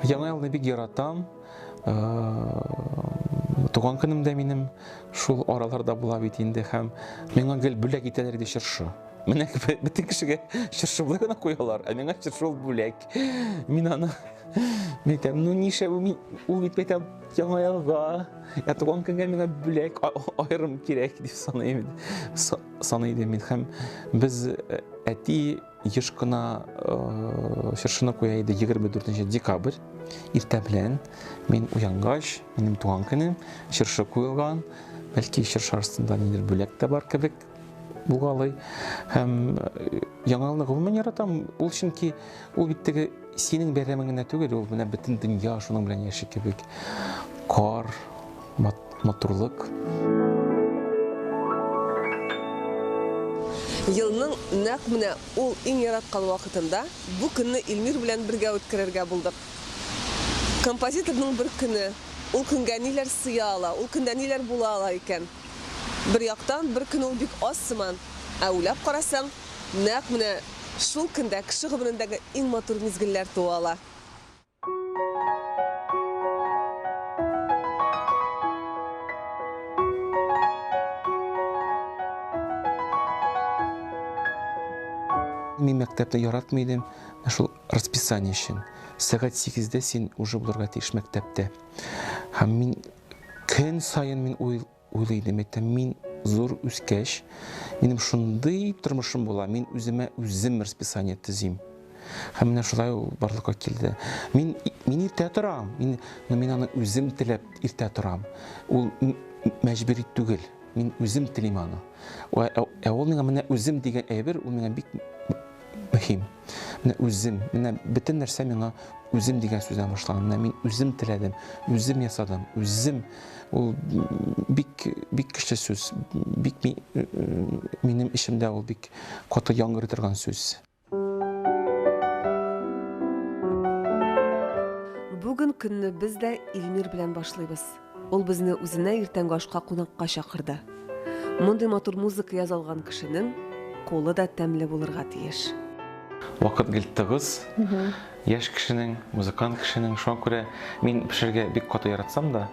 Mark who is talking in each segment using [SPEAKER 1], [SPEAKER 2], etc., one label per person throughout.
[SPEAKER 1] Яңа елны бик яратам. Туган көнем дә минем шул араларда була бит инде һәм миңа гел бүләк итәләр иде чыршы. Менә бөтен кешегә чыршы болай гына куялар, ә миңа чыршы ул бүләк. Мин аны мин әйтәм, ну нишләп мин ул бит әйтәм, яңа елга, ә туган көнгә миңа бүләк аерым кирәк дип саныйм. Саный идем мин һәм без әти еш кына чыршыны куя иде 24 декабрь иртә белән мин уянгач, минем туган көнем, чыршы куелган, бәлки чыршы астында нидер бүләк тә бар кебек булгалый. Һәм Яңа елны гомумән яратам. Ул чөнки ул бит теге синең бәйрәмең генә түгел, ул менә бөтен дөнья шуның белән яши кебек. Кар, матурлык.
[SPEAKER 2] Елның нәкъ менә ул иң яраткан вакытында бу көнне Илмир белән бергә үткәрергә булдык. Композиторның бер көне, ул көнгә ниләр сыя ала, ул көндә ниләр була ала икән? Бер яктан, бер көн ул бик аз сыман, ә уйлап карасаң, нәкъ менә шул көндә кеше гомерендәге иң матур мизгелләр туа ала.
[SPEAKER 1] Мин мәктәпне яратмый идем, менә шул расписание өчен. Сәгать сигездә син уже булырга тиеш мәктәптә. Һәм мин Көн саен мин уйлый идем, әйтәм, мин зур үскәч, минем шундый тормышым була, мин үземә үзем расписание төзим. Һәм менә шулай ул барлыкка килде. Мин мин иртә торам, мин, но мин аны үзем теләп иртә торам. Ул мәҗбүри түгел. Мин үзем телим аны. Ә ул миңа менә үзем дигән әйбер, ул миңа бик мөһим. Менә үзем, менә бөтен нәрсә миңа үзем дигән сүздән башлана. Менә мин үзем теләдем, үзем ясадым, үзем. Ул бик бик көчле сүз, бик минем эчемдә ул бик каты яңгырый торган сүз.
[SPEAKER 2] Бүген көнне без дә Илмир белән башлыйбыз. Ул безне үзенә иртәнге ашка кунакка чакырды. Мондый матур музыка яза алган кешенең кулы да тәмле булырга тиеш.
[SPEAKER 1] Вакыт гел тыгыз. Яшь кешенең, музыкант кешенең. Шуңа күрә мин пешерергә бик каты яратсам да,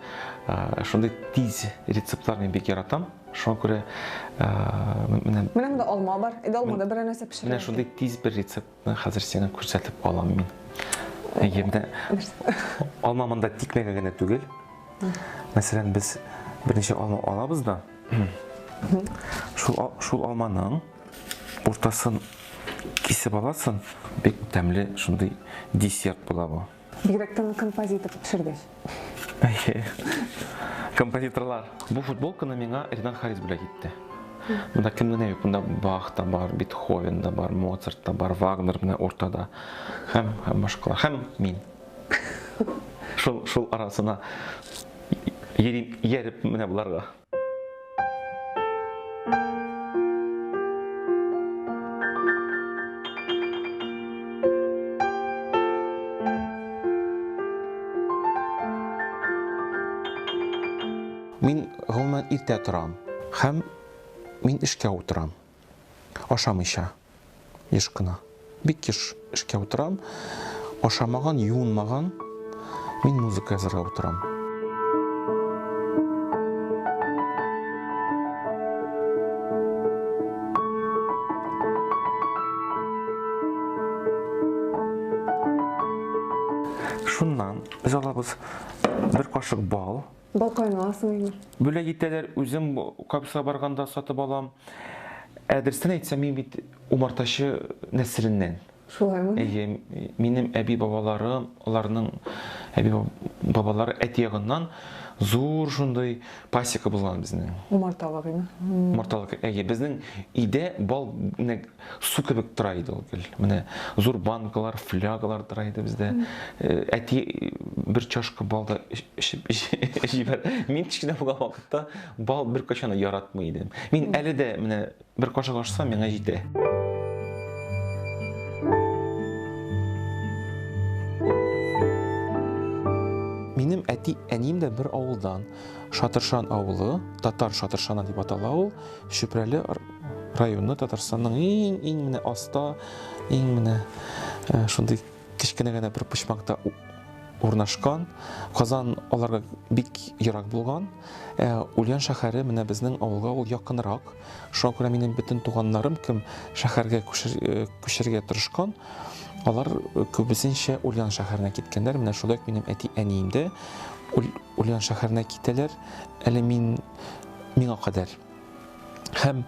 [SPEAKER 1] шундый тиз рецептлар мин бик яратам. Шуңа күрә
[SPEAKER 3] менә Менә монда алма бар. Әйдә алмада берәр нәрсә пешерәйек.
[SPEAKER 1] Менә шундый тиз бер рецептны хәзер сиңа күрсәтеп алам мин. Әйе, менә алма монда тикмәгә генә түгел. Мәсәлән, без берничә алма алабыз да, шул шул алманың уртасын кисеп аласың, бик тәмле шундый десерт була бу.
[SPEAKER 3] Бигрәк тә композитор пешергәч.
[SPEAKER 1] Әйе. Композиторлар. Бу футболканы миңа Ренат Харис бүләк итте. Монда кем генә юк, монда Бах та бар, Бетховен да бар, Моцарт та бар, Вагнер менә уртада. Һәм һәм башкалар. Һәм мин. Шул шул арасына йөрим, ияреп менә боларга. Мин гомумән иртә торам һәм мин эшкә утырам. Ашамыйча. Еш кына. Бик еш эшкә утырам. Ашамаган, юынмаган, мин музыка язарга утырам. Шуннан без алабыз бер кашык бал.
[SPEAKER 3] Бал каян аласың, Илнур?
[SPEAKER 1] Бүләк итәләр, үзем капсага барганда сатып алам. Ә дөресен әйтсәм, мин бит умартачы нәселеннән.
[SPEAKER 3] Шулаймы?
[SPEAKER 1] Әйе, минем әби-бабаларым, аларның әби-бабалары әти ягыннан зур шундый пасека булган безнең.
[SPEAKER 3] Умарталык име?
[SPEAKER 1] Умарталык, әйе, безнең өйдә бал менә су кебек тора иде ул гел. Менә зур банкалар, флягалар тора иде бездә. Әти бер чашка бал да эчеп җибәр. Мин кечкенә булган вакытта бал беркайчан да яратмый идем. Мин әле дә менә бер кашык ашсам, миңа җитә. Минем әти-әнием дә бер авылдан. Шатыршан авылы, Татар Шатыршаны дип атала ул. Чүпрәле районы Татарстанның иң-иң менә аста, иң менә шундый кечкенә генә бер почмакта урнашкан. Казан аларга бик ерак булган. Ә Ульян шәһәре менә безнең авылга ул якынрак. Шуңа күрә минем бөтен туганнарым кем шәһәргә күчәргә тырышкан, алар күбесенчә Ульян шәһәренә киткәннәр. Менә шулай ук минем әти-әнием дә Ульян шәһәренә китәләр. Әле мин миңа кадәр. Һәм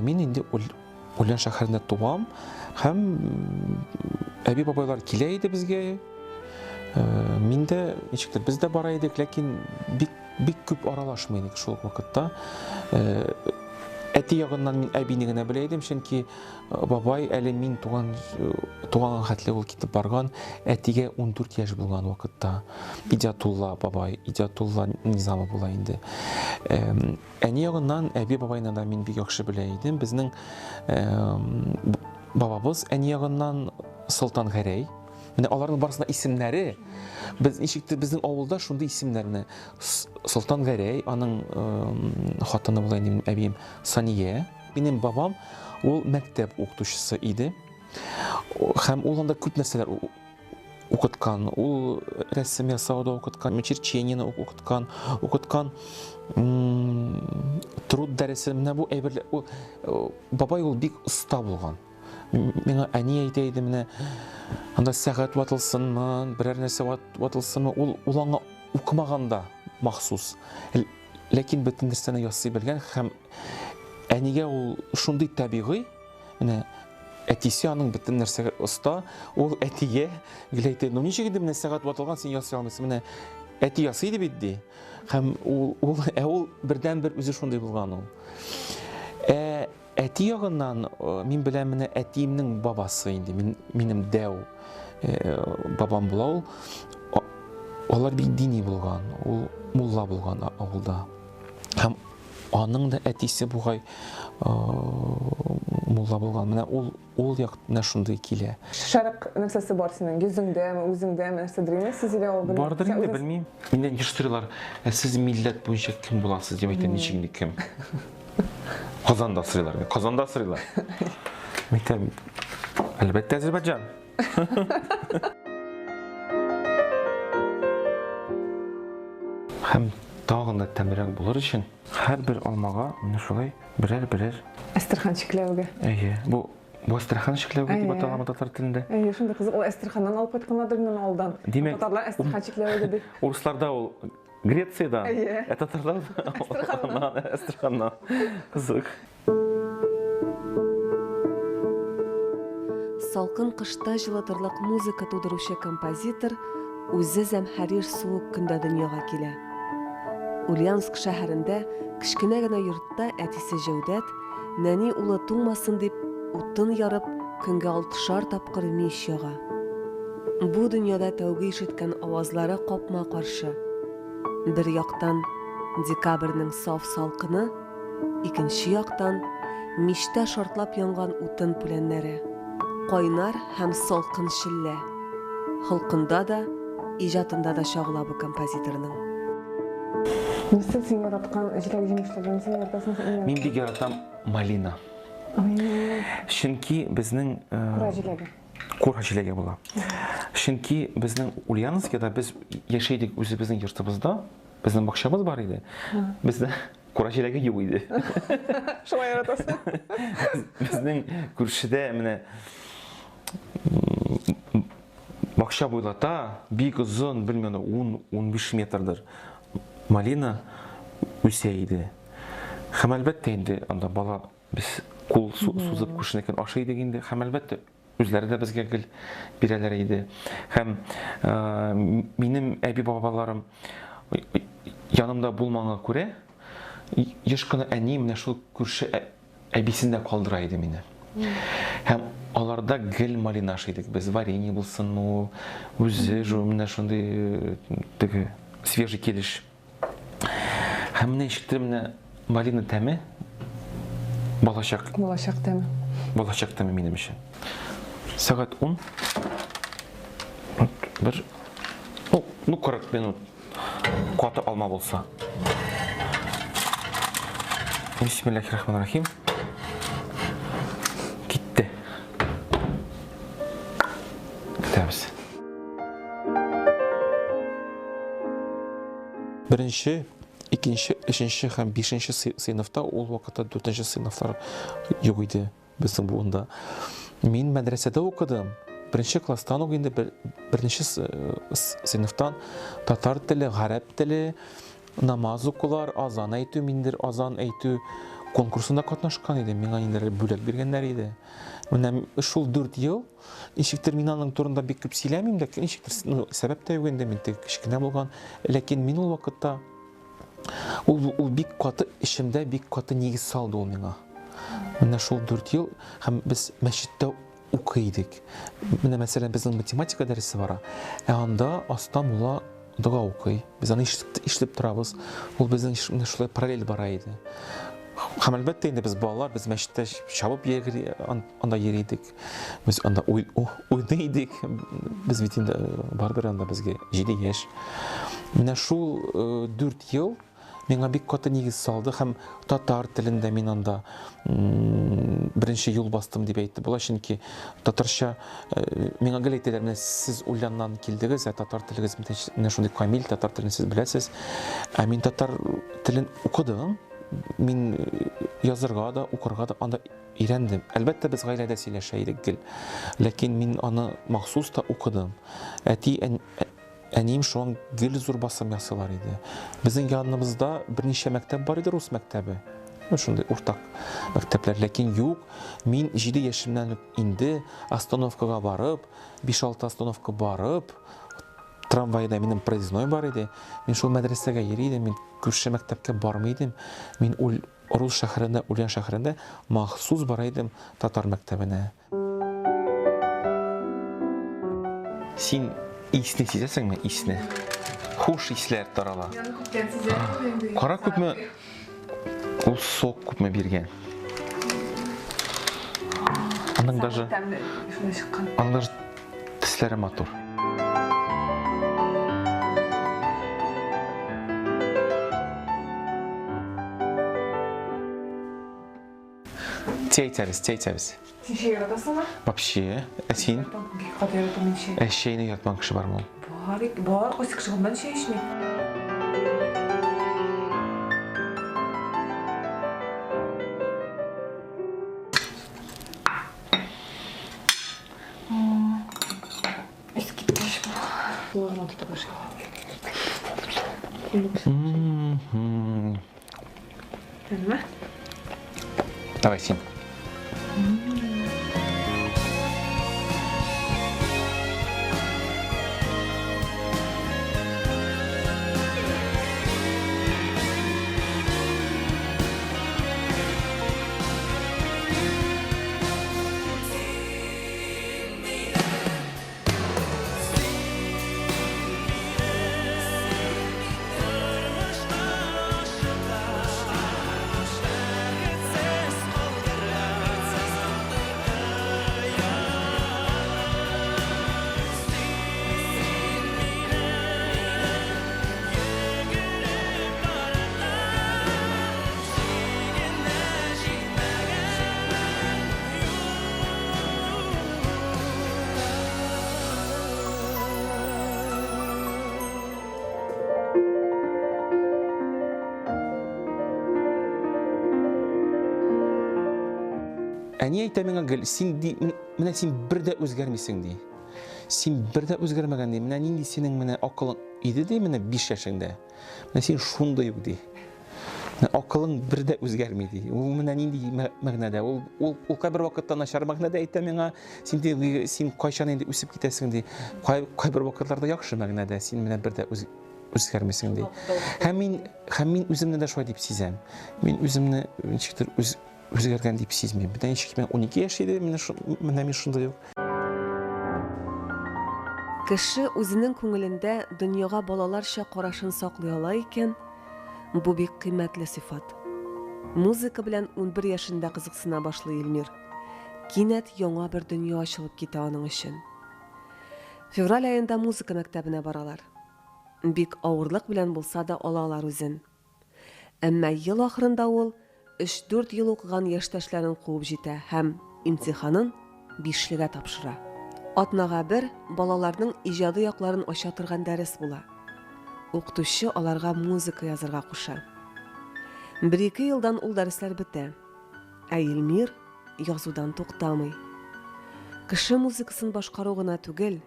[SPEAKER 1] мин инде Ульян шәһәрендә туам һәм әби-бабайлар килә иде безгә. Мин дә ничектер без дә бара идек, ләкин бик бик күп аралашмый идек шул ук вакытта. Әти ягыннан мин әбине генә белә идем, чөнки бабай әле мин туган туганга хәтле ул китеп барган, әтигә 14 яшь булган вакытта. Идиатулла бабай, Идиатулла Низамов була инде. Әни ягыннан әби бабайны да мин бик яхшы белә идем. Безнең бабабыз әни ягыннан Солтан Гәрәй. Менә аларның барысының исемнәре без ничектер безнең авылда шундый исемнәр менә Солтан Гәрәй, аның хатыны була инде минем әбием Сания. Минем бабам ул мәктәп укытучысы иде. Һәм ул анда күп нәрсәләр укыткан. Ул рәсем ясауда укыткан, черчениене укыткан, укыткан труд дәресе. Менә бу әйберләр, ул, бабай ул бик оста булган. Миңа әни әйтә иде, менә анда сәгать ватылсынмы, берәр нәрсә ватылсынмы, ул, ул аңа укымаган да махсус. Ләкин бөтен нәрсәне ясый белгән һәм әнигә ул шундый табигый, Менә әтисе аның бөтен нәрсәгә оста. Ул әтигә гел әйтә, ну ничек инде менә сәгать ватылган, син ясый алмыйсың. Менә әти ясый иде бит ди. Һәм ул, ул, ә ул бердәнбер үзе шундый булган ул. Ә әти ягыннан мин беләм менә әтиемнең бабасы инде, мин, минем дәү бабам була ул. Алар бик дини булган, ул мулла булган авылда. Һәм Аның да әтисе бугай мулла булган. Менә ул ул як менә шундый килә.
[SPEAKER 3] Шәрык нәрсәсе бар синең? Йөзеңдәме, үзеңдәме, нәрсәдер инде сизелә ул.
[SPEAKER 1] Бардыр инде, белмим. Миннән еш сорыйлар, ә сез милләт буенча кем буласыз дип әйтәм, ничек инде кем? Казанда сорыйлар, Казанда сорыйлар. Мин әйтәм, әлбәттә, Азербайҗан. Һәм тагын да тәмлерәк булыр өчен һәрбер алмага менә шулай берәр-берәр
[SPEAKER 3] Әстерхан чикләвеге.
[SPEAKER 1] Әйе, бу бу әстерхан чикләвеге дип аталамы татар телендә?
[SPEAKER 3] Әйе, шундый кызык, ул Әстерханнан алып кайтканнардыр инде алдан.
[SPEAKER 1] Димәк,
[SPEAKER 3] татарлар әстерхан чикләвеге ди.
[SPEAKER 1] Урысларда ул Грециядән,
[SPEAKER 3] Әйе.
[SPEAKER 1] ә татарлар
[SPEAKER 3] Әстерханнан.
[SPEAKER 1] Әстерханнан. Кызык.
[SPEAKER 2] Салкын кышта җылытырлык музыка тудыручы композитор үзе зәмһәрир суык көндә дөньяга килә. Ульяновск шәһәрендә кечкенә генә йортта әтисе Җәүдәт, нәни улы туңмасын дип, утын ярып, көнгә алтышар тапкыр мич яга. Бу дөньяда тәүге ишеткән авазлары капма-каршы. Бер яктан, декабрьнең саф салкыны, Икенче яктан, мичтә шартлап янган утын пүләннәре. Кайнар һәм салкын челлә. Холкында да, иҗатында да чагыла бу композиторның.
[SPEAKER 3] Нәрсә син яраткан җиләк-җимешләрдән син яратасың?
[SPEAKER 1] Мин бик яратам малина. Чөнки безнең
[SPEAKER 3] Кура җиләге.
[SPEAKER 1] Кура җиләге була. Чөнки безнең Ульяновскида без яши идек үзебезнең йортыбызда. Безнең бакчабыз бар иде. Бездә кура җиләге юк иде.
[SPEAKER 3] Шулай яратасың.
[SPEAKER 1] Безнең күршедә менә бакча буйлата бик озын, белмим, 10-15 метрдыр малина үсә иде. Һәм әлбәттә инде анда бала без кул сузып күршенекен ашый идек инде. Һәм әлбәттә Үзләре дә безгә гел бирәләр иде. Һәм минем әби-бабаларым янымда булманга күрә, еш кына әни менә шул күрше әбисендә калдыра иде мине. Һәм аларда гел малина ашый идек без, варенье булсынмы ул, үзе менә шундый теге свежий килеш. Һәм менә ничектер менә малина тәме балачак.
[SPEAKER 3] Балачак тәме.
[SPEAKER 1] Балачак тәме минем өчен. Сәгать 10. Бер, ну, 40 минут каты алма булса. Бисмиллахир-рахманир-рахим. Китте. Көтәбез. Беренче, икенче, өченче һәм бишенче сыйныфта, ул вакытта дүртенче сыйныфлар юк иде безнең буында. Мин мәдрәсәдә укыдым. Беренче класстан ук инде беренче сыйныфтан татар теле, гарәп теле, намаз укулар, азан әйтү, миндер азан әйтү конкурсында катнашкан идем. Миңа инде бүләк биргәннәр иде. Менә шул 4 ел Ничектер мин аның турында бик күп сөйләмим дә, ничектер, ну, сәбәп тә юк инде, мин теге кечкенә булган. Ләкин мин ул вакытта ул, ул бик каты эчемдә бик каты нигез салды ул миңа. Менә шул 4 ел һәм без мәчеттә укый идек. Менә мәсәлән, безнең математика дәресе бара. Ә анда аста мулла дога укый. Без аны ишетеп, ишетеп торабыз. Ул безнең менә шулай параллель бара иде. Һәм әлбәттә инде без балалар, без мәчеттә чабып йөри, анда йөри идек. Без анда уй, уйный идек. Без бит инде барыбер анда безгә 7 яшь. Менә шул 4 ел миңа бик каты нигез салды һәм татар телендә мин анда беренче юл бастым дип әйтте була, чөнки татарча миңа гел әйтәләр, менә сез Ульяннан килдегез, ә татар телегез менә шундый камил, татар телен сез беләсез. Ә мин татар телен укыдым, мин язырга да, укырга да анда өйрәндем. Әлбәттә, без гаиләдә сөйләшә идек гел. Ләкин мин аны махсус та укыдым. Әти, әнием шуңа гел зур басым ясыйлар иде. Безнең яныбызда берничә мәктәп бар иде, рус мәктәбе. Ну, шундый уртак мәктәпләр. Ләкин юк, мин 7 яшемнән үк инде остановкага барып, 5-6 остановка барып, трамвайда минем проездной бар иде. Мин шул мәдрәсәгә йөри идем, мин күрше мәктәпкә бармый идем. Мин ул рус шәһәрендә, Ульян шәһәрендә махсус бара идем татар мәктәбенә. Син исне сизәсеңме, исне? Хуш исләр тарала.
[SPEAKER 3] Мин аны күптән сизәм инде.
[SPEAKER 1] Кара күпме ул сок күпме биргән. Аның даже аның даже төсләре матур. Чәй эчәбез, чәй эчәбез.
[SPEAKER 3] Син чәй яратасыңмы?
[SPEAKER 1] Вообще, ә син?
[SPEAKER 3] Бик каты яратам мин чәй.
[SPEAKER 1] Ә чәйне яратмаган кеше бармы ул?
[SPEAKER 3] Бар, бар, кайсы кеше гомумән чәй эчми. Искиткеч бу. Кулларыма тотып ашыйм. Тәмлеме?
[SPEAKER 1] Давай син. Әни әйтә миңа гел, син ди, менә син бер дә үзгәрмисең ди. Син бер дә үзгәрмәгән ди. Менә нинди синең менә акылың иде ди, менә 5 яшеңдә. Менә син шундый ук ди. Акылың бер дә үзгәрми ди. Ул менә нинди мәгънәдә? Ул ул ул кайбер вакытта начар мәгънәдә әйтә миңа, син ди, син кайчан инде үсеп китәсең ди. Кай кайбер вакытларда яхшы мәгънәдә, син менә бер дә үз үзгәрмисең ди. Һәм мин һәм мин үземне дә шулай дип сизәм. Мин үземне ничектер үз үзгәргән дип сизмим. Менә ничек мин 12 яшь иде, менә менә мин шундый ук.
[SPEAKER 2] Кеше үзенең күңелендә дөньяга балаларча карашын саклый ала икән, бу бик кыйммәтле сыйфат. Музыка белән 11 яшендә кызыксына башлый Илмир. Кинәт яңа бер дөнья ачылып китә аның өчен. Февраль аенда музыка мәктәбенә баралар. Бик авырлык белән булса да алалар үзен. Әмма ел ахырында ул өч-дүрт ел укыган яшьтәшләрен куып җитә һәм имтиханын бишлегә тапшыра. Атнага бер балаларның иҗади якларын ача торган дәрес була. Укытучы аларга музыка язарга куша. Бер-ике елдан ул дәресләр бетә. Ә Илмир язудан туктамый. Кеше музыкасын башкару гына түгел,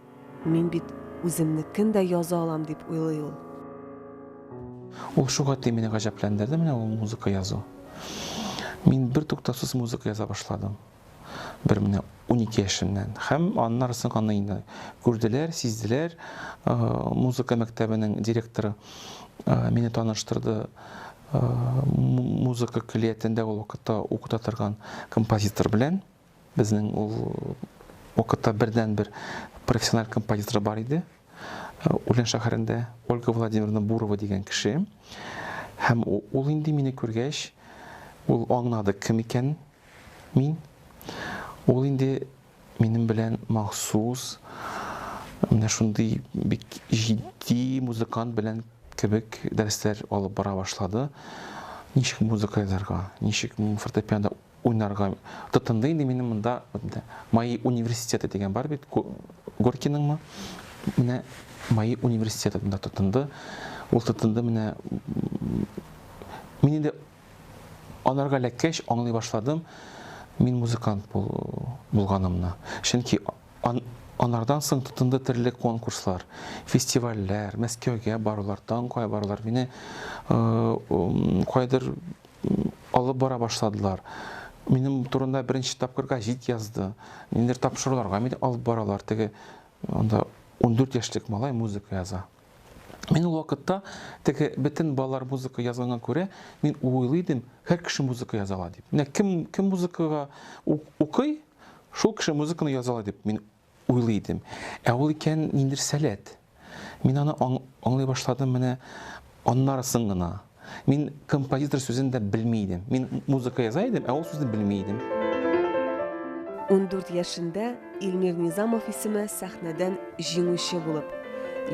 [SPEAKER 2] мин бит үземнекен дә яза алам дип уйлый ул.
[SPEAKER 1] Ул шуга тиң мине гаҗәпләндерде, менә ул музыка язу. Мин бертуктаусыз музыка яза башладым. Бер менә 12 яшемнән. Һәм аннары соң аны инде күрделәр, сизделәр. Музыка мәктәбенең директоры мине таныштырды музыка көллиятендә ул вакытта укыта торган композитор белән. Безнең ул вакытта бердәнбер профессиональ композитор бар иде. Ульян шәһәрендә Ольга Владимировна Бурова дигән кеше. Һәм ул инде мине күргәч, ул аңлады кем икән мин. Ул инде минем белән махсус менә шундый бик җитди музыкант белән кебек дәресләр алып бара башлады. Ничек музыка язарга, ничек фортепиано уйнарга тотынды инде минем монда Мои университеты дигән бар бит, Горькийның менә Мои университеты монда тотынды. Ул тотынды менә мин инде анарга эләккәч аңлый башладым, мин музыкант булганымны. Чөнки анардан соң тотынды төрле конкурслар, фестивальләр, Мәскәүгә барулар, тагын кая барулар. Мине каядыр алып бара башладылар. Минем турында беренче тапкыр гәҗит язды. Ниндидер тапшыруларга мине алып баралар. Теге анда 14 яшьлек малай музыка яза. Мин ул вакытта теге бөтен балалар музыка язганга күрә, мин уйлый идем, һәр кеше музыка яза ала дип. Менә кем кем музыкага укый, шул кеше музыканы яза ала дип мин уйлый идем. Ә ул икән ниндидер сәләт. Мин аны аңлый башладым менә аннары соң гына. Мин композитор сүзен дә белми идем. Мин музыка яза идем, ә ул сүзне белми идем.
[SPEAKER 2] 14 яшендә Илмир Низамов исеме сәхнәдән җиңүче булып,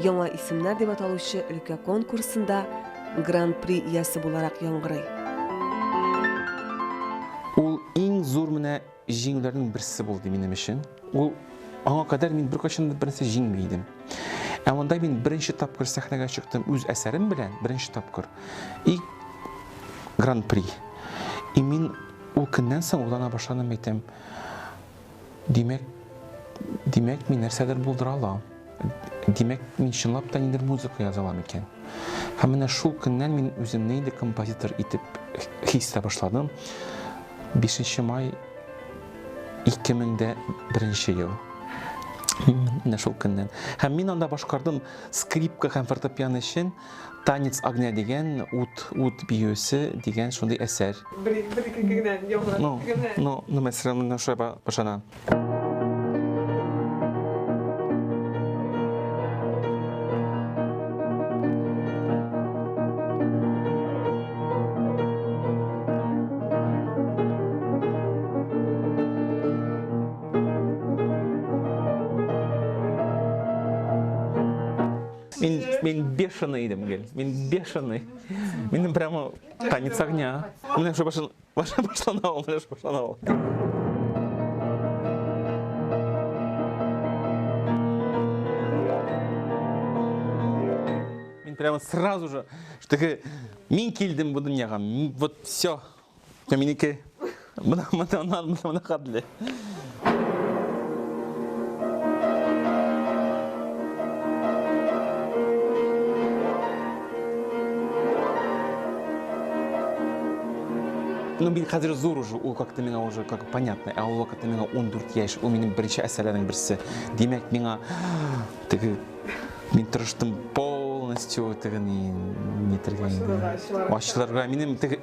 [SPEAKER 2] Яңа исемнәр дип аталучы өлкә конкурсында Гран-при иясе буларак яңгырый.
[SPEAKER 1] Ул иң зур менә җиңүләрнең берсе булды минем өчен. Ул аңа кадәр мин беркайчан да бернәрсә җиңми идем. Ә монда мин беренче тапкыр сәхнәгә чыктым үз әсәрем белән, беренче тапкыр. И Гран-при. И мин ул көннән соң уйлана башладым, әйтәм, димәк, димәк, мин нәрсәдер булдыра алам. Димәк, мин чынлап та ниндидер музыка яза алам икән. Һәм менә шул көннән мин үземне инде композитор итеп хис итә башладым. 5 май 2001 ел. Менә шул көннән. Һәм мин анда башкардым скрипка һәм фортепиано өчен Танец огня дигән ут, ут биюсе дигән шундый әсәр.
[SPEAKER 3] Бер, бер ике генә яңгырат.
[SPEAKER 1] Ну, ну, ну, мәсәлән, менә шулай башлана. Мин, мин бешеный идем гел. Мин бешеный. Минем прямо танец огня. Менә шул башын башлана ул, менә шул башлана ул. Мин прямо сразу же, что мин килдем бу дөньяга, вот все, Минеке. Менә менә менә менә хәтле. Ну, мин хәзер зур уже, ул как-то миңа уже как понятно. Ә ул вакытта миңа 14 яшь, ул минем беренче әсәрләрнең берсе. Димәк, миңа теге мин тырыштым полностью теге ни нитергә инде. Ачылырга. Минем теге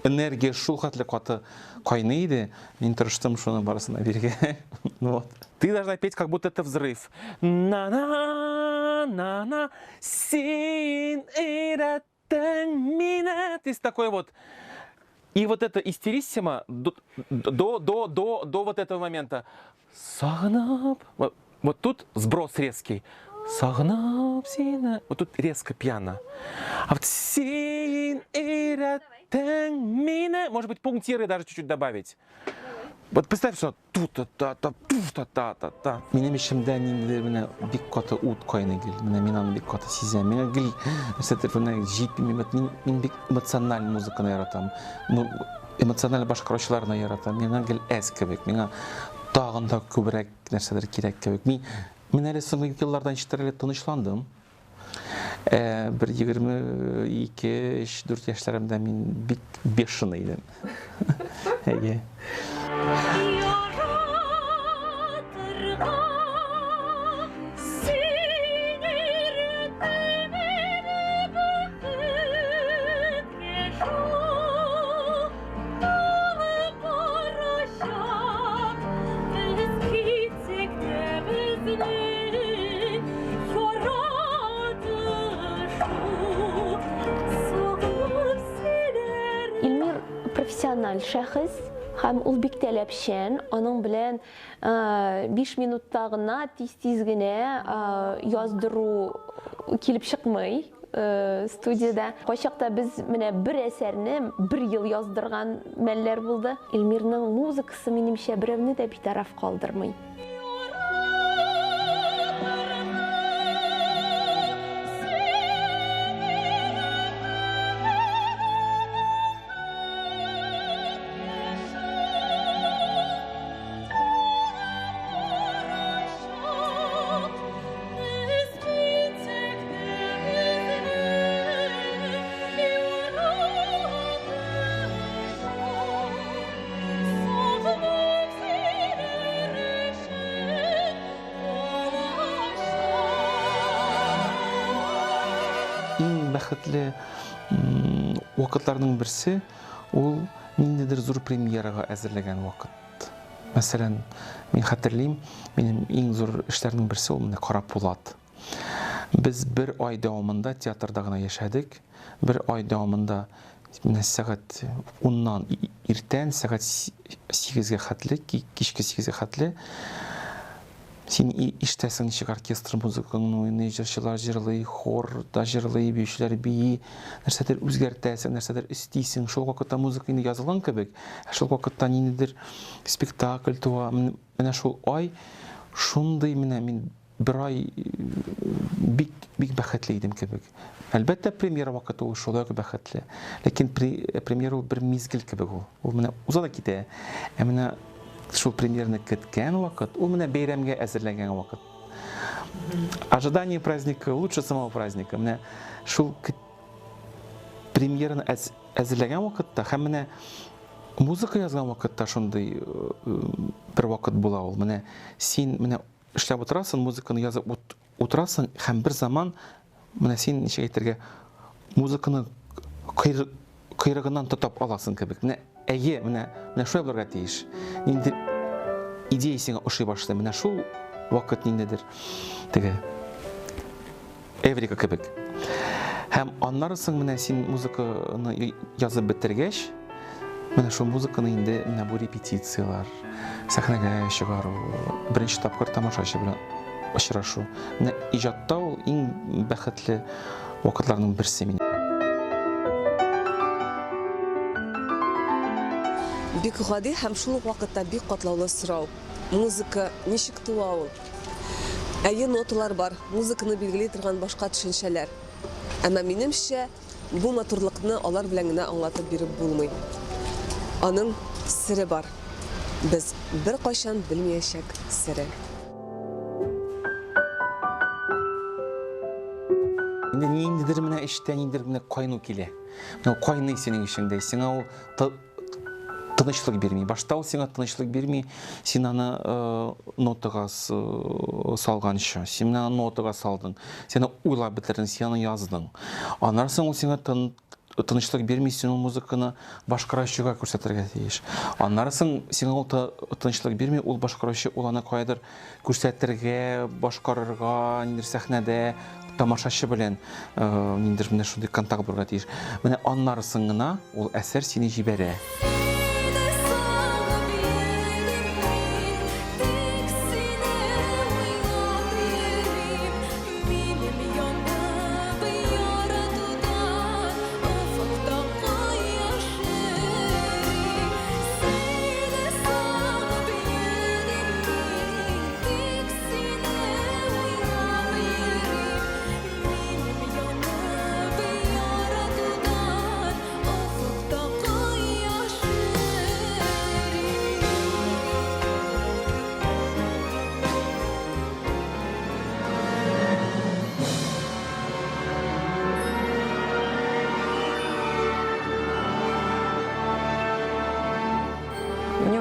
[SPEAKER 1] Энергия шул хәтле каты кайный иде, мин тырыштым шуны барысын да бирергә. Вот. Ты должна петь, как будто это взрыв. На-на, на-на, син өйрәттең мине. То есть такой вот. И вот это истериссимо до, до, до, до, до вот этого момента. Сагынып. Вот, вот тут сброс резкий. Сагынып сине. Вот тут резко пьяно. А вот син өйрәттең мине. Может быть, пунктиры даже чуть-чуть добавить. Вот представь, что ту-та-та-та, ту-та-та-та-та. Минем эчемдә ниндидер менә бик каты ут кайный гел. Менә мин аны бик каты сизәм. Миңа гел нәрсәдер менә җитми. Мин бик эмоциональ музыканы яратам. Эмоциональ башкаручыларны яратам. Миңа гел әз кебек. Миңа тагын да күбрәк нәрсәдер кирәк кебек. Мин мин әле соңгы елларда ничектер әле тынычландым. Ә, бер 22, 3, 4 яшьләремдә мин бик бешеный идем. Әйе.
[SPEAKER 4] Илмир профессиональ шәхес һәм ул бик таләпчән. Аның белән 5 минутта гына тиз-тиз генә яздыру килеп чыкмый. Студиядә. Кайчакта без менә бер әсәрне бер ел яздырган мәлләр булды. Эльмирның музыкасы, минемчә, берәүне дә битараф калдырмый.
[SPEAKER 1] Иң бәхетле вакытларның берсе ул ниндидер зур премьерага әзерләгән вакыт. Мәсәлән, мин хәтерлим, минем иң зур эшләрнең берсе ул менә Кара Пулат. Без бер ай дәвамында театрда гына яшәдек. Бер ай дәвамында менә сәгать уннан иртән сәгать сигезгә хәтле, кичке сигезгә хәтле син ишетәсең, ничек оркестр музыкаңны уйный, җырчылар җырлый, хор да җырлый, биючеләр бии, нәрсәдер үзгәртәсең, нәрсәдер өстисең. Шул вакытта музыка инде язылган кебек, ә шул вакытта ниндидер спектакль туа. Менә шул ай шундый менә мин бер ай бик бик бәхетле идем кебек. Әлбәттә, премьера вакыты ул шулай ук бәхетле. Ләкин премьера ул бер мизгел кебек ул. Ул менә уза да китә. Ә менә шул премьераны көткән вакыт, ул менә бәйрәмгә әзерләнгән вакыт. Ожидание праздника лучше самого праздника. Менә шул премьераны әзерләгән вакытта һәм менә музыка язган вакытта шундый бер вакыт була ул. Менә син менә эшләп утырасың, музыканы язып утырасың һәм бер заман менә син ничек әйтергә, музыканы койрыгыннан тотып аласың кебек. Менә әйе, менә менә шулай булырга тиеш. Нинди идея сиңа ошый башлый. Менә шул вакыт ниндидер теге Эврика кебек. Һәм аннары соң менә син музыканы язып бетергәч, менә шул музыканы инде менә бу репетицияләр, сәхнәгә чыгару, беренче тапкыр тамашачы белән очрашу. Менә иҗатта ул иң бәхетле вакытларның берсе минем.
[SPEAKER 2] Бик гади һәм шул ук вакытта бик катлаулы сорау. Музыка ничек туа ул? Әйе, ноталар бар, музыканы билгели торган башка төшенчәләр. Әмма минемчә, бу матурлыкны алар белән генә аңлатып биреп булмый. Аның сере бар. Без беркайчан белмиячәк сере.
[SPEAKER 1] Инде ниндидер менә эчтә ниндидер менә кайну килә. Менә кайный синең эчеңдә, сиңа ул тынычлык бирми. Башта ул сиңа тынычлык бирми, син аны нотага салганчы, син аны нотага салдың, син аны уйлап бетердең, син аны яздың. Аннан соң ул сиңа тынычлык бирми, син ул музыканы башкаручыга күрсәтергә тиеш. Аннары соң сиңа ул тынычлык бирми, ул башкаручы ул аны каядыр күрсәтергә, башкарырга, ниндидер сәхнәдә тамашачы белән ниндидер менә шундый контакт булырга тиеш. Менә аннары соң гына ул әсәр сине җибәрә.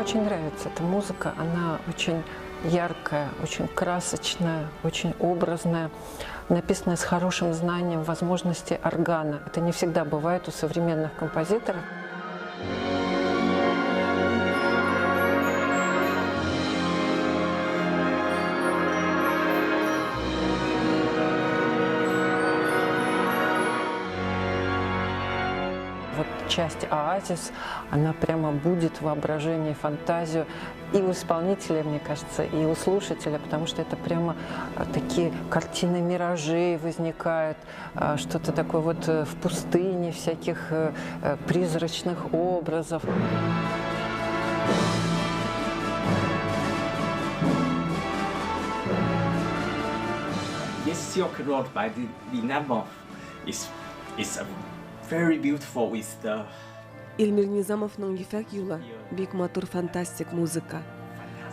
[SPEAKER 5] очень нравится эта музыка, она очень яркая, очень красочная, очень образная, написанная с хорошим знанием возможностей органа. Это не всегда бывает у современных композиторов. Вот часть «Оазис», она прямо будет воображение, фантазию и у исполнителя, мне кажется, и у слушателя, потому что это прямо такие картины миражей возникают, что-то такое вот в пустыне, всяких призрачных образов.
[SPEAKER 6] This Silk Road by Nizamov is a very beautiful with the
[SPEAKER 2] Илмир Низамовның Ефәк юлы бик матур фантастик музыка.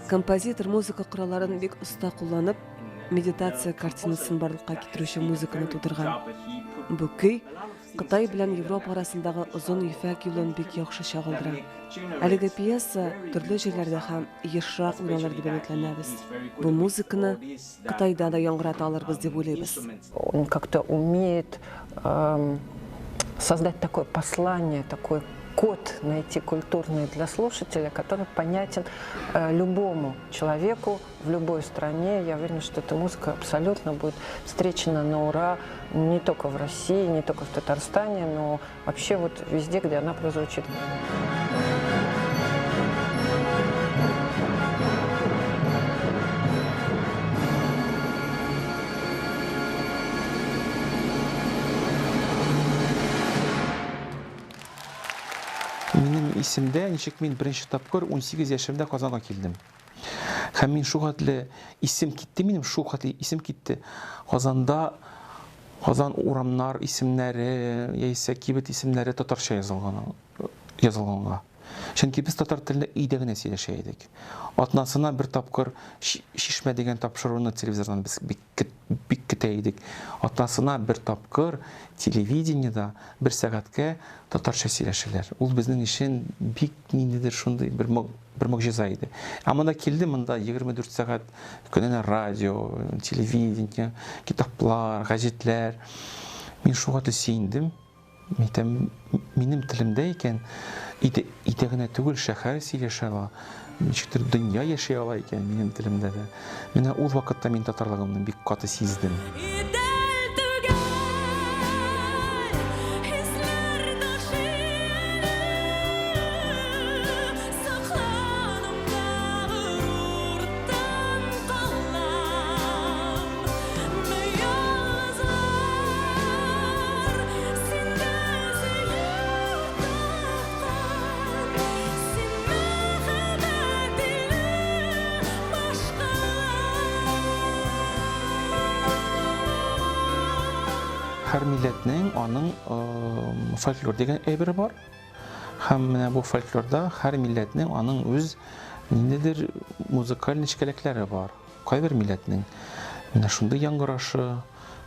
[SPEAKER 2] Композитор музыка коралларын бик оста кулланып, медитация картинасын барлыкка китерүче музыканы тудырган. Бу көй Кытай белән Европа арасындагы озын ефәк юлын бик яхшы чагылдыра. Әлеге пьеса төрле җирләрдә һәм ешрак уйналыр дип өметләнәбез. Бу музыканы Кытайда да яңгырата алырбыз дип уйлыйбыз.
[SPEAKER 5] Он как-то умеет создать такое послание, такой код найти культурный для слушателя, который понятен любому человеку в любой стране. Я уверена, что эта музыка абсолютно будет встречена на ура не только в России, не только в Татарстане, но вообще вот везде, где она прозвучит.
[SPEAKER 1] Минем исемдә, ничек мин беренче тапкыр 18 яшемдә Казанга килдем. Һәм мин шул хәтле исем китте, минем шул хәтле исем китте. Казанда Казан урамнар исемнәре, яисә кибет исемнәре татарча язылган, язылганга. Чөнки без татар телендә өйдә генә сөйләшә идек. Атнасына бер тапкыр Чишмә дигән тапшыруны телевизордан без бик бик көтә идек. Атнасына бер тапкыр телевидениедә бер сәгатькә татарча сөйләшәләр. Ул безнең өчен бик ниндидер шундый бер бер могҗиза иде. Ә монда килде, монда 24 сәгать көненә радио, телевидение, китаплар, гәҗитләр. Мин шуңа да сөендем. Әйтәм, минем телемдә икән, өйдә, өйдә генә түгел, шәһәр сөйләшә ала, ничектер дөнья яши ала икән минем телемдә дә. Менә ул вакытта мин татарлыгымны бик каты сиздем. Һәр милләтнең аның фольклор дигән әйбере бар. Һәм менә бу фольклорда һәр милләтнең аның үз ниндидер музыкаль нечкәлекләре бар. Кайбер милләтнең менә шундый яңгырашы,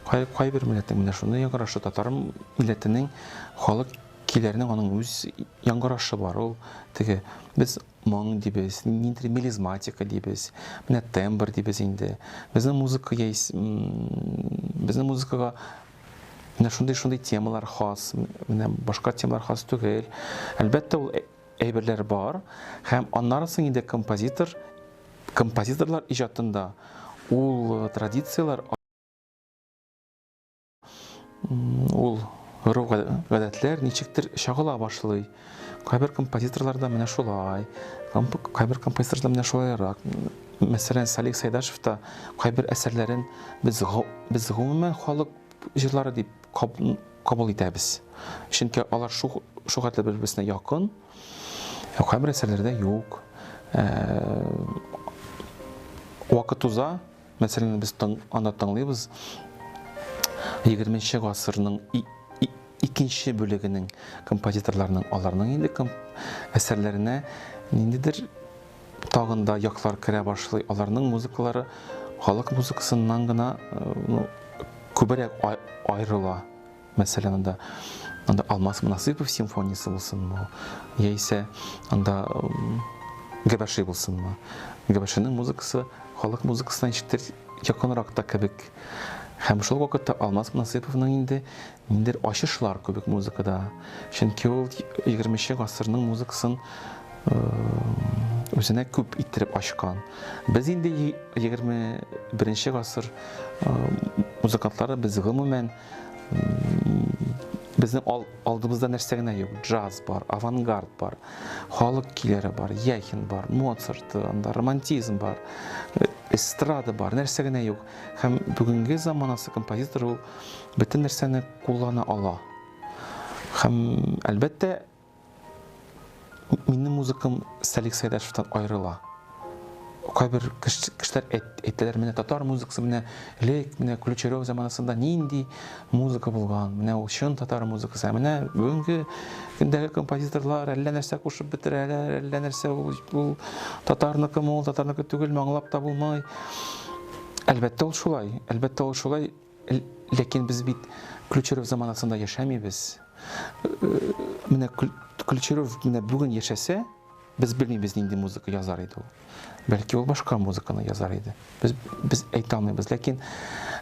[SPEAKER 1] кайбер милләтнең менә шундый яңгырашы, татар милләтенең халык көйләренең аның үз яңгырашы бар. Ул теге без моң дибез, ниндидер мелизматика дибез, менә тембр дибез инде. Безнең музыка яис, безнең музыкага менә шундый-шундый темалар хас, менә башка темалар хас түгел. Әлбәттә, ул әйберләр бар, һәм аннары соң инде композитор, композиторлар иҗатында ул традицияләр, ул гореф-гадәтләр ничектер чагыла башлый. Кайбер композиторларда менә шулай, кайбер композиторларда менә шулайрак. Мәсәлән, Салих Сайдашев та кайбер әсәрләрен без без гомумән халык җырлары дип кабул итәбез. Чөнки алар шу шу хәтле бер-берсенә якын. Ә кайбер әсәрләрдә юк. Вакыт уза, мәсәлән, без анда тыңлыйбыз 20 гасырның икенче бүлегенең композиторларының, аларның инде әсәрләренә ниндидер тагын да яклар керә башлый. Аларның музыкалары халык музыкасыннан гына ну, күбрәк аерыла. Мәсәлән, анда анда Алмаз Мунасыпов симфониясе булсынмы, яисә анда Габәши булсынмы. Габәшиның музыкасы халык музыкасына ничектер якынрак та кебек. Һәм шул вакытта Алмаз Насыйповның инде ниндидер ачышлар кебек музыкада. Чөнки ул 20 гасырның музыкасын үзенә күп иттереп ачкан. Без инде 21 гасыр музыкантлары, без гомумән безнең алдыбызда нәрсә генә юк. Джаз бар, авангард бар, халык көйләре бар, Яхин бар, Моцарт, анда романтизм бар, эстрада бар, нәрсә генә юк. Һәм бүгенге заманасы композитор ул бөтен нәрсәне куллана ала. Һәм, әлбәттә, минем музыкам Салих Сәйдәшевтан аерыла. Кайбер кешеләр әйтәләр, менә татар музыкасы, менә элек, менә Ключарев заманасында нинди музыка булган, менә ул чын татар музыкасы, ә менә бүгенге көндәге композиторлар әллә нәрсә кушып бетерәләр, әллә нәрсә ул, ул татарныкымы, ул татарныкы түгелме, аңлап та булмый. Әлбәттә, ул шулай, әлбәттә, ул шулай, ләкин без бит Ключарев заманасында яшәмибез. Менә Ключарев менә бүген яшәсә, без белмибез, нинди музыка язар иде ул. Бәлки ул башка музыканы язар иде. Без әйтә алмыйбыз, ләкин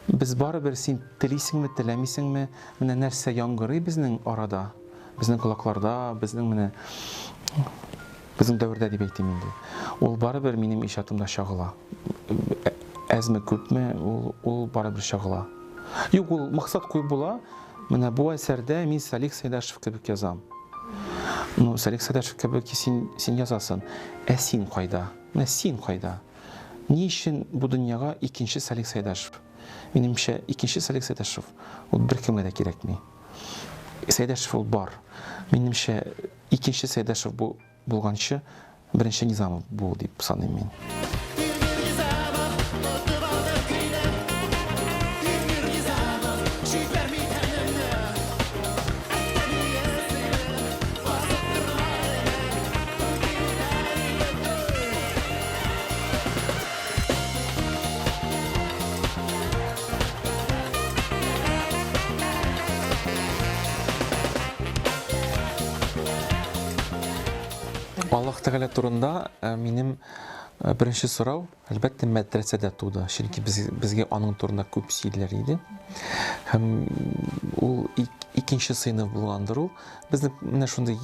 [SPEAKER 1] без барыбер син телисеңме, теләмисеңме, менә нәрсә яңгырый безнең арада, безнең колакларда, безнең менә безнең дәвердә дип әйтим инде. Ул барыбер минем иҗатымда чагыла. Әзме, күпме, ул барыбер чагыла. Юк, ул максат куеп була. Менә бу әсәрдә мин Салих Сәйдәшев кебек язам. Ну, Салих Сәйдәшев кебек син язасың. Ә син кайда? Менә син кайда? Ни өчен бу дөньяга икенче Салих Сәйдәшев? Минемчә, икенче Салих Сәйдәшев ул беркемгә дә кирәкми. Сәйдәшев ул бар. Минемчә, икенче Сәйдәшев бу булганчы, беренче Низамов бул дип саныйм мин. Аллаһ Тәгалә турында минем беренче сорау, әлбәттә, мәдрәсәдә туды. Чөнки безгә аның турында күп сөйлиләр иде. Һәм ул икенче сыйныф булгандыр ул. Безнең менә шундый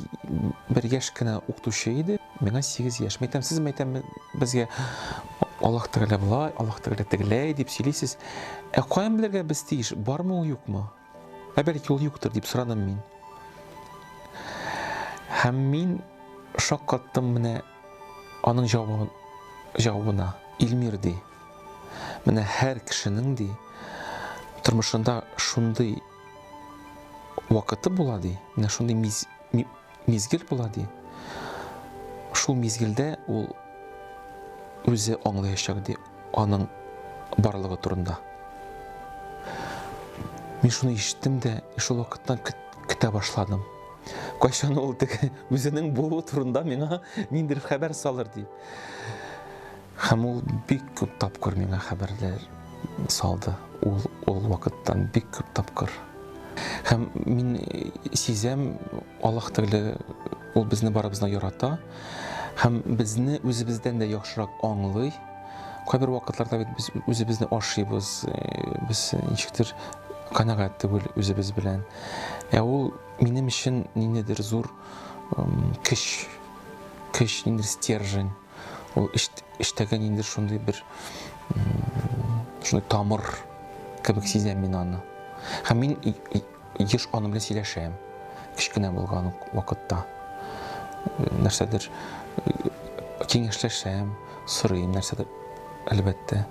[SPEAKER 1] бер яшь кенә укытучы иде. Миңа 8 яшь. Мәйтәм, сез мәйтәм, безгә Аллаһ Тәгалә болай, Аллаһ Тәгалә тегеләй дип сөйлисез. Ә каян белергә без тиеш, бармы ул, юкмы? Ә бәлки ул юктыр дип сорадым мин. Һәм мин шаккаттым менә аның җавабына. Илмир ди. Менә һәр кешенең ди тормышында шундый вакыты була ди. Менә шундый мизгел була ди. Шул мизгелдә ул үзе аңлаячак ди аның барлыгы турында. Мин шуны ишеттем дә, шул вакыттан көтә башладым. Кайчан ул теге үзенең булуы турында миңа ниндидер хәбәр салыр дип. Һәм ул бик күп тапкыр миңа хәбәрләр салды. Ул вакыттан бик күп тапкыр. Һәм мин сизәм, Аллаһ Тәгалә ул безне барыбызны ярата һәм безне үзебездән дә яхшырак аңлый. Кайбер вакытларда бит без үзебезне ашыйбыз, без ничектер канәгать түгел үзебез белән. Ә ул минем өчен ниндидер зур көч, көч, ниндидер стержень. Ул эчтәге ниндидер шундый бер шундый тамыр кебек сизәм мин аны. Һәм мин еш аның белән сөйләшәм. Кечкенә булган вакытта. Нәрсәдер киңәшләшәм, сорыйм нәрсәдер, әлбәттә.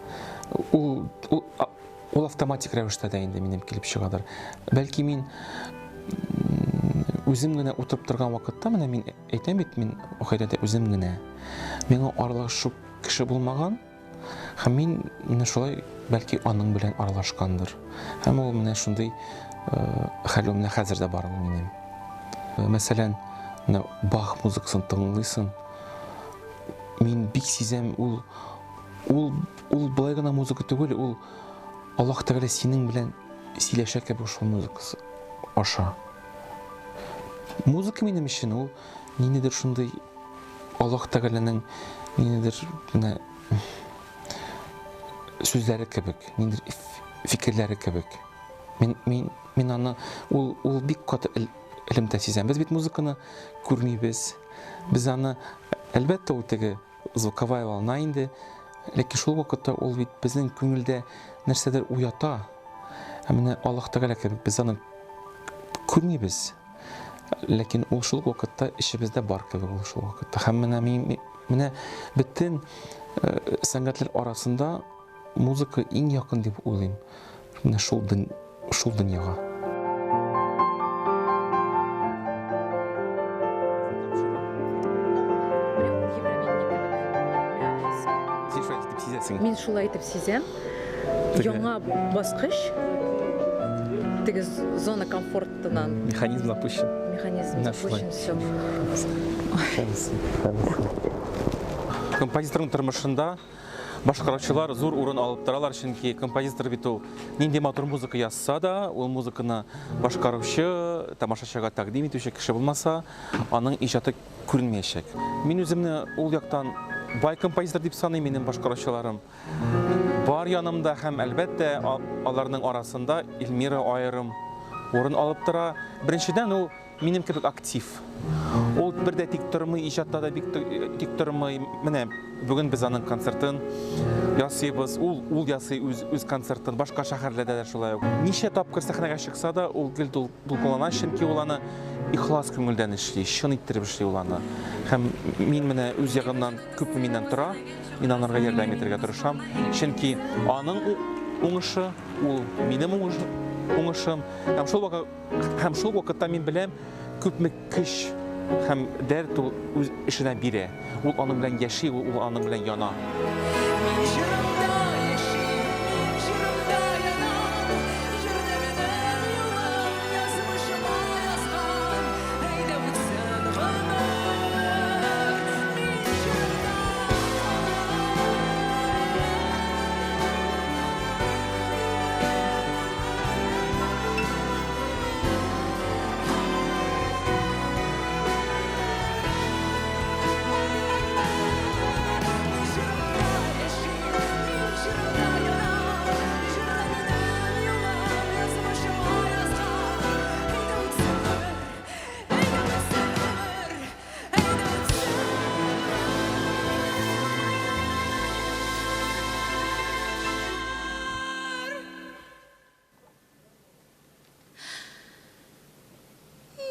[SPEAKER 1] Ул автоматик рәвештә дә инде минем килеп чыгадыр. Бәлки мин үзем генә утырып торган вакытта, менә мин әйтәм бит, мин гаиләдә үзем генә. Миңа аралашу кеше булмаган. Һәм мин менә шулай, бәлки аның белән аралашкандыр. Һәм ул менә шундый хәл ул менә хәзер дә бар ул минем. Мәсәлән, менә Бах музыкасын тыңлыйсың. Мин бик сизәм, ул болай гына музыка түгел, ул Аллаһ Тәгалә синең белән сөйләшә кебек шул музыкасы аша. Музыка минем өчен ул ниндидер шундый Аллаһ Тәгаләнең ниндидер менә сүзләре кебек, ниндидер фикерләре кебек. Мин, мин, мин аны, ул, ул бик каты элемтә сизәм. Без бит музыканы күрмибез. Без аны, әлбәттә, ул теге звуковая волна инде, ләкин шул вакытта ул бит безнең күңелдә нәрсәдер уята. Ә менә Аллаһ Тәгалә кебек без аны күрмибез. Ләкин ул шул вакытта эчебездә бар кебек ул шул вакытта. Һәм менә мин менә бөтен сәнгатьләр арасында музыка иң якын дип уйлыйм. Менә шул дөн, шул дөньяга. Син шулай итеп сизәсең.
[SPEAKER 7] Мин шулай итеп сизәм. Яңа баскыч, теге зона комфортыннан.
[SPEAKER 1] Механизм запущен.
[SPEAKER 7] Механизм запущен, все.
[SPEAKER 1] Композиторның тормышында башкаручылар зур урын алып торалар, чөнки композитор бит ул нинди матур музыка язса да, ул музыканы башкаручы, тамашачыга тәкъдим итүче кеше булмаса, аның иҗаты күренмәячәк. Мин үземне ул яктан бай композитор дип саныйм, минем башкаручыларым бар янымда һәм, әлбәттә, аларның арасында Эльмира аерым урын алып тора. Беренчедән, ул минем кебек актив. Ул бер дә тик тормый, иҗатта да бик тик тормый. Менә бүген без аның концертын ясыйбыз. Ул, ул ясый үз, үз концертын. Башка шәһәрләрдә дә шулай ук. Ничә тапкыр сәхнәгә чыкса да, ул гел дулкынлана, чөнки ул аны ихлас күңелдән эшли, чын иттереп эшли ул аны. Һәм мин менә үз ягымнан күпме миннән тора, мин анарга ярдәм итәргә тырышам. Чөнки аның уңышы, ул минем уңышым. Һәм шул вакыт, һәм шул вакытта мин беләм, күпме көч һәм дәрт ул үз эшенә бирә. Ул аның белән яши, ул аның белән яна.
[SPEAKER 8] Мин җырымда яшим, мин җырымда янам, Җырда минем юлым, язмышыма язган, Әйдә үтсен гомер, мин җырымда калам. Мин җырымда яшим, мин җырымда янам, Җырда минем юлым, язмышыма язган. Әйдә үтсен гомер, әйдә үтсен гомер, әйдә үтсен.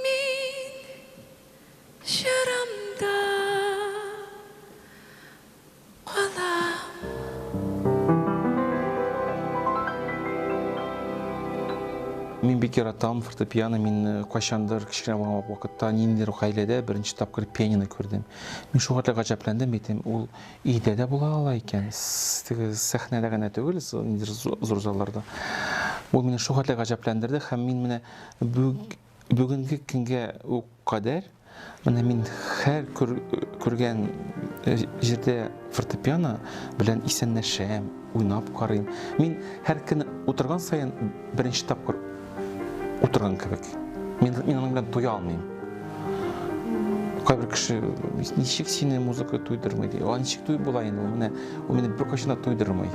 [SPEAKER 8] Мин җырымда калам.
[SPEAKER 1] Мин бик яратам фортепиано. Мин кайчандыр кечкенә булган вакытта ниндидер гаиләдә беренче тапкыр пианино күрдем. Мин шул хәтле гаҗәпләндем бит, ул өйдә дә була ала икән, теге сәхнәдә генә түгел, ниндидер зур залларда. Ул мине шул хәтле гаҗәпләндерде һәм мин менә бүгенге көнгә үк кадәр менә мин һәр күргән җирдә фортепиано белән исәнләшәм, уйнап карыйм. Мин һәр көн утырган саен беренче тапкыр утырган кебек. Мин, мин аның белән туя алмыйм. Кайбер кеше ничек сине музыка туйдырмый ди. А ничек туй була инде ул? Менә ул мине беркайчан да туйдырмый.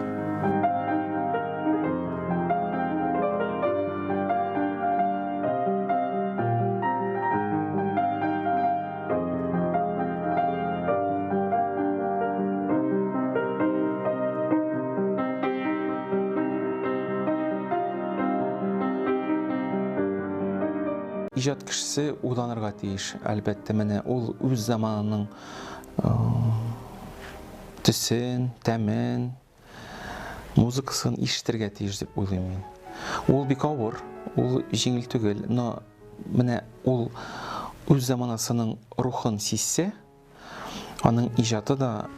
[SPEAKER 1] Иҗат кешесе уйланырга тиеш, әлбәттә, менә ул үз заманының төсен, тәмен, музыкасын ишетергә тиеш дип уйлыйм мин. Ул бик авыр, ул җиңел түгел, но менә ул үз заманасының рухын сизсә, аның иҗаты да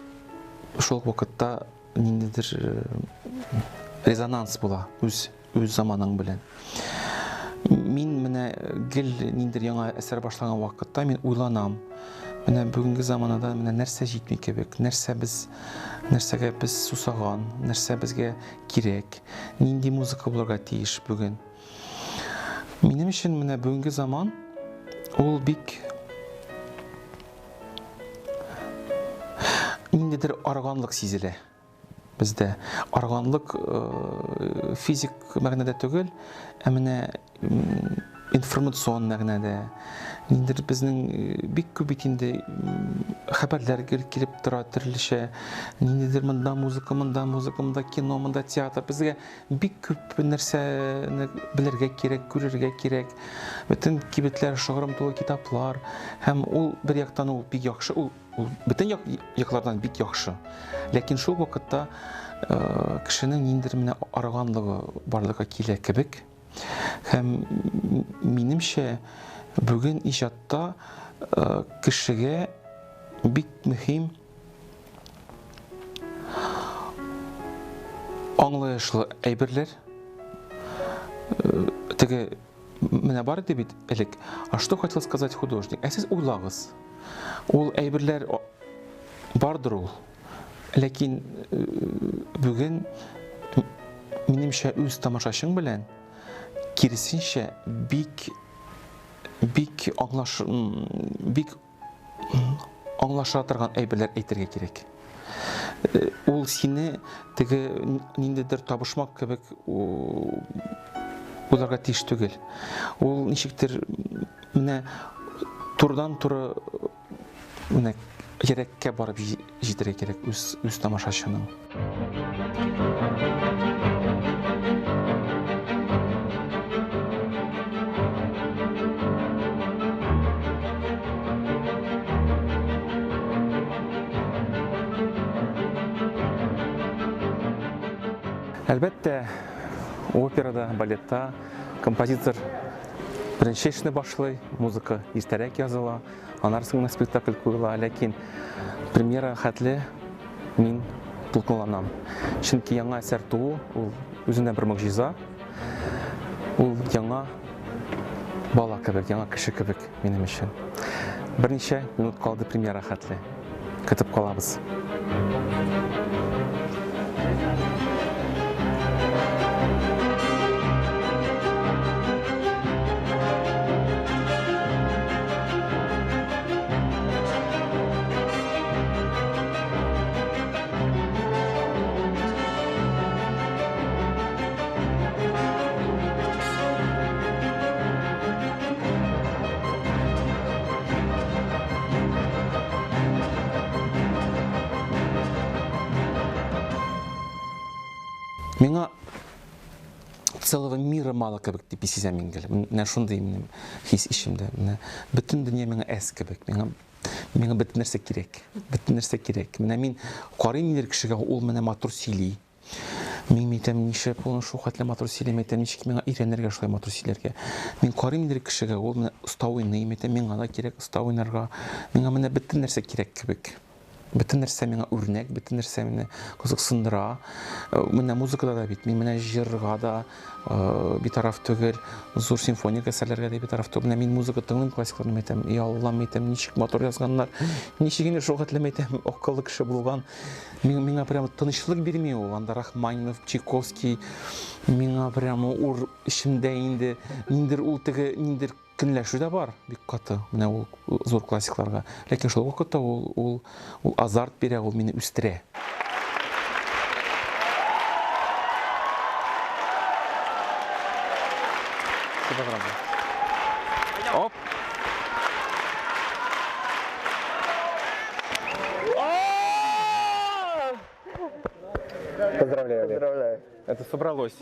[SPEAKER 1] шул ук вакытта ниндидер резонанс була үз үз заманың белән. Мин менә гел ниндидер яңа әсәр башлаган вакытта мин уйланам. Менә бүгенге заманада менә нәрсә җитми кебек, нәрсә без, нәрсәгә без сусаган, нәрсә безгә кирәк, нинди музыка булырга тиеш бүген. Минем өчен менә бүгенге заман ул бик Ниндидер арыганлык сизелә бездә. Арыганлык физик мәгънәдә түгел, ә менә информацион мәгънәдә. Ниндидер безнең бик күп бит инде хәбәрләр гел килеп тора төрлечә. Ниндидер монда музыка, монда музыка, монда кино, монда театр. Безгә бик күп нәрсәне белергә кирәк, күрергә кирәк. Бөтен кибетләр шыгрым тулы китаплар. Һәм ул бер яктан ул бик яхшы, ул бөтен яклардан бик яхшы. Ләкин шул вакытта кешенең ниндидер менә арыганлыгы барлыкка килә кебек. Һәм минемчә, бүген иҗатта кешегә бик мөһим аңлаешлы әйберләр. Теге менә бар иде бит элек. А что хотел сказать художник? Ә сез уйлагыз. Ул әйберләр бардыр ул. Ләкин бүген минемчә үз тамашачың белән киресенчә бик бик аңлаш бик аңлаша торган әйберләр әйтергә кирәк. Ул сине теге ниндидер табышмак кебек уйларга тиеш түгел. Ул ничектер менә турыдан-туры менә йөрәккә барып җитәргә кирәк үз тамашачының. Әлбәттә, операда, балетта композитор беренче эшне башлый, музыка иртәрәк языла. Аннары соң гына спектакль куела, ләкин премьера хәтле мин дулкынланам. Чөнки яңа әсәр туу ул үзенә бер могҗиза. Ул яңа бала кебек, яңа кеше кебек минем өчен. Берничә минут калды премьера хәтле. Көтеп калабыз. Миңа целого мира мало кебек дип сизәм мин гел. Менә шундый минем хис эчемдә. Менә бөтен дөнья миңа әз кебек. Миңа бөтен нәрсә кирәк. Бөтен нәрсә кирәк. Менә мин карыйм нидер кешегә, ул менә матур сөйли. Мин әйтәм, нишләп ул шул хәтле матур сөйли, әйтәм, ничек миңа өйрәнергә шулай матур сөйләргә. Мин карыйм нидер кешегә, ул менә оста уйный, әйтәм, миңа да кирәк оста уйнарга. Миңа менә бөтен нәрсә кирәк кебек. Бөтен нәрсә миңа үрнәк, бөтен нәрсә мине кызыксындыра. Менә музыкада да бит, мин менә җырга да битараф түгел, зур симфоник әсәрләргә дә битараф түгел. Менә мин музыка тыңлыйм, классикларны әйтәм, и Аллам, әйтәм, ничек матур язганнар, ничек инде шул хәтле әйтәм, акыллы кеше булган. Миңа прямо тынычлык бирми ул, анда Рахманинов, Чайковский, миңа прямо ур эчемдә инде, ниндер ул теге, ниндер көнләшү дә бар, бик каты, менә ул зур классикларга. Ләкин шул вакытта ул азарт бирә, ул мине үстерә. Оп! Поздравляю, Олег.
[SPEAKER 9] Поздравляю.
[SPEAKER 1] Это собралось.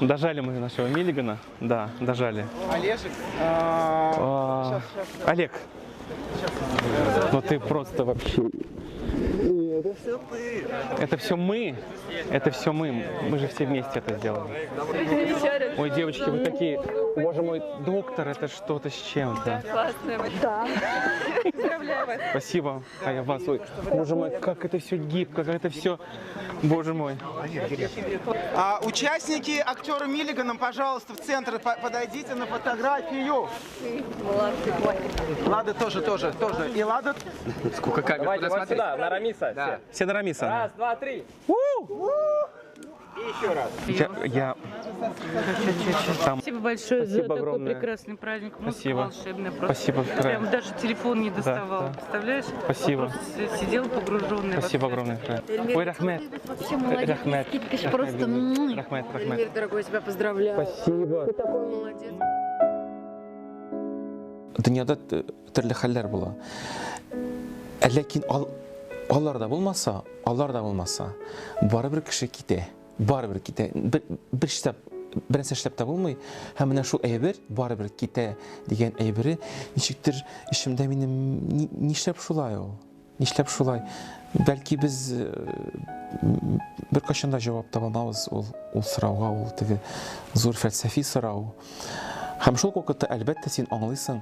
[SPEAKER 1] Дожали мы нашего Миллигана. Да, дожали.
[SPEAKER 9] Олежек. Щас.
[SPEAKER 1] Олег. Ну ты просто вообще...
[SPEAKER 9] Это все ты.
[SPEAKER 1] Это все мы. Это все мы. Мы же все вместе это сделали. Ой, девочки, вы такие... Боже мой, доктор, это что-то с чем-то.
[SPEAKER 7] Классная. Да. Поздравляю вас.
[SPEAKER 1] Спасибо. А я вас. Ой, боже мой, как это все гибко, как это все... Боже мой.
[SPEAKER 9] Участники актера Миллиганом, пожалуйста, в центр подойдите на фотографию.
[SPEAKER 7] Молодцы.
[SPEAKER 9] Лада тоже. И Лада.
[SPEAKER 6] Сколько камер?
[SPEAKER 10] Давайте
[SPEAKER 6] Куда
[SPEAKER 10] вот
[SPEAKER 6] смотреть?
[SPEAKER 10] сюда, на Рамиса.
[SPEAKER 6] Да.
[SPEAKER 1] Все на Рамиса.
[SPEAKER 10] Раз, два, три.
[SPEAKER 1] У! Я, я там.
[SPEAKER 10] Спасибо большое за
[SPEAKER 1] Спасибо
[SPEAKER 10] такой
[SPEAKER 1] огромное.
[SPEAKER 10] прекрасный праздник. Музыка
[SPEAKER 1] Спасибо.
[SPEAKER 10] волшебная. Просто.
[SPEAKER 1] Спасибо.
[SPEAKER 10] Прям даже телефон не
[SPEAKER 1] Да,
[SPEAKER 10] доставал.
[SPEAKER 1] да.
[SPEAKER 10] Представляешь?
[SPEAKER 1] Спасибо.
[SPEAKER 10] Вот просто сидел погруженный.
[SPEAKER 1] Спасибо огромное. Ой, Рәхмәт.
[SPEAKER 11] Вообще молодец.
[SPEAKER 1] Рәхмәт.
[SPEAKER 11] Ты просто...
[SPEAKER 1] Рәхмәт, рәхмәт.
[SPEAKER 3] дорогой, тебя поздравляю.
[SPEAKER 1] Спасибо.
[SPEAKER 3] Ты такой молодец.
[SPEAKER 1] Дөньяда төрле хәлләр була. Ә ләкин ал, алар да булмаса, алар да булмаса, барыбер кеше китә. Барыбер китә. Бер, бер эшләп, бер нәрсә эшләп тә булмый. Һәм менә шул әйбер барыбер китә дигән әйбере ничектер эчемдә минем нишләп шулай ул? Нишләп шулай? Бәлки без э, беркайчан да җавап таба алмабыз ул, ул сорауга, ул теге зур фәлсәфи сорау. Һәм шул вакытта, әлбәттә, син аңлыйсың,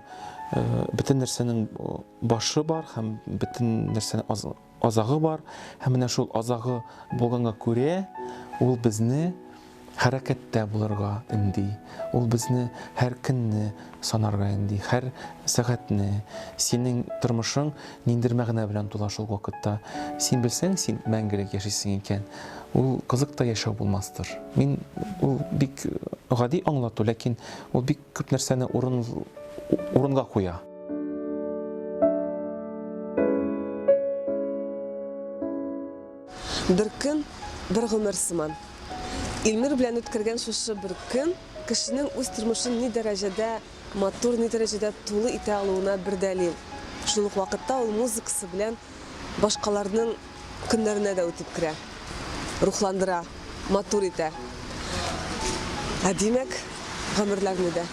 [SPEAKER 1] э, бөтен нәрсәнең э, башы бар һәм бөтен нәрсәнең азагы бар. Һәм менә шул азагы булганга күрә, ул безне хәрәкәттә булырга өнди. Ул безне һәр көнне санарга өнди, һәр сәгатьне. Синең тормышың ниндидер мәгънә белән тула шул вакытта. Син белсәң, син мәңгелек яшисең икән, ул кызык та яшәү булмастыр. Мин ул бик гади аңлату, ләкин ул бик күп нәрсәне урын урынга куя.
[SPEAKER 2] Бер көн, бер гомер сыман. Илмир белән үткәргән шушы бер көн кешенең үз тормышын ни дәрәҗәдә матур, ни дәрәҗәдә тулы итә алуына бер дәлил. Шул ук вакытта ул музыкасы белән башкаларның көннәренә дә үтеп керә, рухландыра, матур итә. Ә димәк, гомерләрне дә.